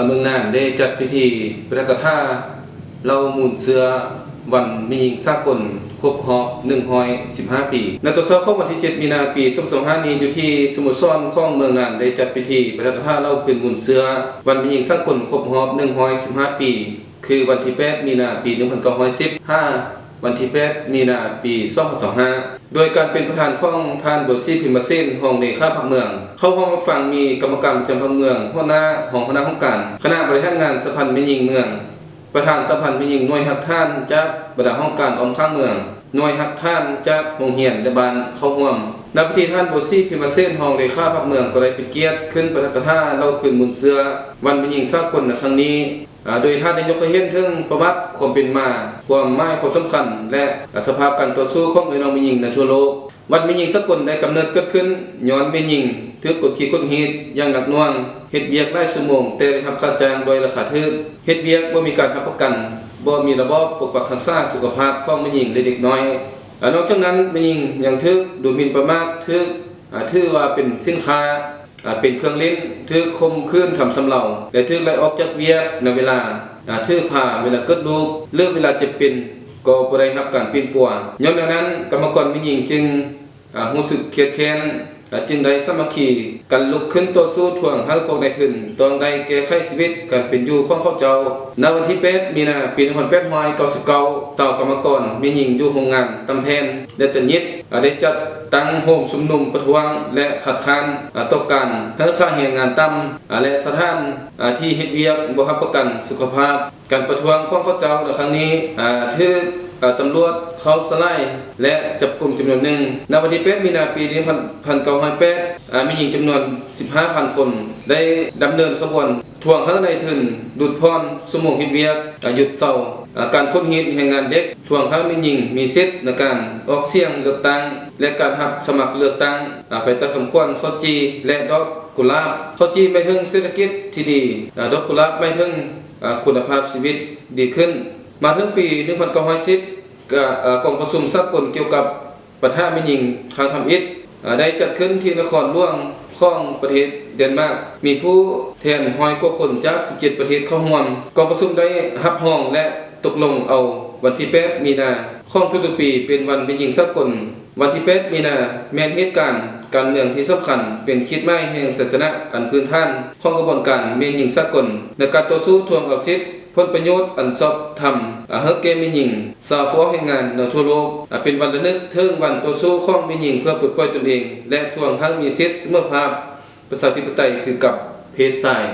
ເມືອງນ່ານໄດ້ຈັດພິທີປາຖະກະຖາເລົ່າມູນເຊື້ອວັນແມ່ຍິງສາກົນຄົບຮອບໜຶ່ງຮ້ອຍສິບຫ້າປີ. ໃນຕອນເຊົ້າຂອງວັນທີເຈັດ ມີນາ ປີສອງພັນຊາວຫ້ານີ້ ຢູ່ທີ່ສະໂມສອນຂອງເມືອງນ່ານໄດ້ຈັດພິທີປາຖະກະຖາເລົ່າຄືນມູນເຊື້ອວັນແມ່ຍິງສາກົນຄົບຮອບໜຶ່ງຮ້ອຍສິບຫ້າປີ ຄືວັນທີແປດ ມີນາ ປີໜຶ່ງພັນເກົ້າຮ້ອຍສິບ ຫາວັນທີແປດ ມີນາ ປີສອງພັນຊາວຫ້າ ໂດຍການເປັນປະທານຂອງທ່ານ ບົວສີ ພິມມະເສນ ຮອງເລຂາພັກເມືອງ. ເຂົ້າຮ່ວມຮັບຟັງມີກຳມະການປະຈຳພັກເມືອງ, ຫົວໜ້າ, ຮອງຫົວໜ້າຫ້ອງການ, ຄະນະບໍລິຫານງານສະຫະພັນແມ່ຍິງເມືອງ, ປະທານສະຫະພັນແມ່ຍິງໜ່ວຍຮາກຖານຈາກບັນດາຫ້ອງການອ້ອມຂ້າງເມືອງ, ໜ່ວຍຮາກຖານຈາກໂຮງຮຽນ ແລະ ບ້ານເຂົ້າຮ່ວມ. ໃນພິທີທ່ານ ບົວສີ ພິມມະເສນ ຮອງເລຂາພັກເມືອງກໍໄດ້ເປັນກຽດຂຶ້ນປາຖະກະຖາເລົ່າຄືນມູນເຊື້ອວັນແມ່ຍິງສາກົນໃນຄັ້ງນີ້ ໂດຍທ່ານໄດ້ຍົກໃຫ້ເຫັນເຖິງປະຫວັດຄວາມເປັນມາ, ຄວາມໝາຍຄວາມສຳຄັນ ແລະ ສະພາບການຕໍ່ສູ້ຂອງເອື້ອຍນ້ອງແມ່ຍິງໃນທົ່ວໂລກ. ວັນແມ່ຍິງສາກົນໄດ້ກຳເນີດເກີດຂຶ້ນຍ້ອນແມ່ຍິງຖືກກົດຂີ່ກົດຮີດຢ່າງໜັກໜ່ວງ, ເຮັດວຽກຫຼາຍຊົ່ວໂມງແຕ່ໄດ້ຮັບຄ່າຈ້າງດ້ວຍລາຄາຖືກ, ເຮັດວຽກບໍ່ມີການຮັບປະກັນ, ບໍ່ມີລະບອບປົກປັກຮັກສາສຸຂະພາບຂອງແມ່ຍິງ ແລະ ເດັກນ້ອຍ. ນອກຈາກນັ້ນ, ແມ່ຍິງຍັງຖືກດູໝິ່ນປະໝາດ, ຖືກ ອາ ຖືວ່າເປັນສິນຄ້າ, ອາ ເປັນເຄື່ອງຫຼິ້ນ, ຖືກຂົ່ມຂືນທຳຊຳເລົາ ແລະ ຖືກໄລ່ອອກຈາກວຽກໃນເວລາ ອາ ຖືພາ, ເວລາເກີດລູກ ຫຼື ເວລາເຈັບເປັນ ກໍບໍ່ໄດ້ຮັບການປິ່ນປົວ. ຍ້ອນແນວນັ້ນ, ກຳມະກອນແມ່ຍິງຈຶ່ງ ອາ ຮູ້ສຶກຄຽດແຄ້ນ ອາ ຈຶ່ງໄດ້ສາມັກຄີກັນລຸກຂຶ້ນຕໍ່ສູ້ທວງໃຫ້ພວກນາຍທຶນຕ້ອງໄດ້ແກ້ໄຂຊີວິດການເປັນຢູ່ຂອງເຂົາເຈົ້າ. ໃນວັນທີແປດ ມີນາ ປີໜຶ່ງພັນແປດຮ້ອຍເກົ້າສິບເກົ້າ ຊາວກຳມະກອນແມ່ຍິງຢູ່ໂຮງງານຕຳແຜ່ນ ແລະ ຕະຫຍິດ ອາ ໄດ້ຈັດຕັ້ງໂຮມຊຸມນຸມປະທ້ວງ ແລະ ຄັດຄ້ານ ອາ ຕໍ່ການໃຫ້ຄ່າແຮງງານຕ່ຳ ອາ ແລະ ສະຖານ ອາ ທີ່ເຮັດວຽກບໍ່ຮັບປະກັນສຸຂະພາບ. ການປະທ້ວງຂອງເຂົາເຈົ້າໃນຄັ້ງນີ້ ອາ ຖືກ ອາ ຕຳຫຼວດເຂົ້າສະຫຼາຍ ແລະ ຈັບກຸມຈຳນວນໜຶ່ງ. ໃນວັນທີແປດ ມີນາ ປີໜຶ່ງພັນເກົ້າຮ້ອຍແປດ ອາ ແມ່ຍິງຈຳນວນສິບຫ້າພັນຄົນ ໄດ້ດຳເນີນຂະບວນທວງໃຫ້ນາຍທຶນຫຼຸດຜ່ອນຊົ່ວໂມງເຮັດວຽກ, ອາ ຢຸດເຊົາ ອາ ການຂົນຮີດແຮງງານເດັກ, ທວງໃຫ້ແມ່ຍິງມີສິດໃນການອອກສຽງເລືອກຕັ້ງ ແລະ ການຮັບສະໝັກເລືອກຕັ້ງ ອາ ພາຍໃຕ້ຄຳຂວັນ ເຂົ້າຈີ່ ແລະ ດອກກຸຫຼາບ. ເຂົ້າຈີ່ໝາຍເຖິງເສດຖະກິດທີ່ດີ, ອາ ດອກກຸຫຼາບໝາຍເຖິງ ອາ ຄຸນນະພາບຊີວິດດີຂຶ້ນ. ມາເຖິງປີໜຶ່ງພັນເກົ້າຮ້ອຍສິບ ກະ ອາ ກອງປະຊຸມສາກົນກ່ຽວກັບບັນຫາແມ່ຍິງຄັ້ງທຳອິດ ອາ ໄດ້ຈັດຂຶ້ນທີ່ນະຄອນຫຼວງຂອງປະເທດເດນມາກ, ມີຜູ້ແທນຮ້ອຍກວ່າຄົນຈາກສິບເຈັດປະເທດເຂົ້າຮ່ວມ. ກອງປະຊຸມໄດ້ຮັບຮອງ ແລະ ຕົກລົງເອົາວັນທີແປດ ມີນາ ຂອງທຸກໆປີເປັນວັນແມ່ຍິງສາກົນ. ວັນທີແປດ ມີນາ ແມ່ນເຫດການການເມືອງທີ່ສຳຄັນ, ເປັນຂີດໝາຍແຫ່ງໄຊຊະນະອັນພື້ນຖານຂອງຂະບວນການແມ່ຍິງສາກົນ ໃນການຕໍ່ສູ້ທວງເອົາສິດ ຜົນປະໂຫຍດອັນຊອບທຳ ອາ ໃຫ້ແກ່ແມ່ຍິງຊາວຜູ້ອອກແຮງງານໃນທົ່ວໂລກ, ອາ ເປັນວັນລະນຶກເຖິງວັນຕໍ່ສູ້ຂອງແມ່ຍິງເພື່ອປົດປ່ອຍຕົນເອງ ແລະ ທວງໃຫ້ມີສິດສະເໝີພາບປະຊາທິປະໄຕຄືກັບເພດຊາຍ.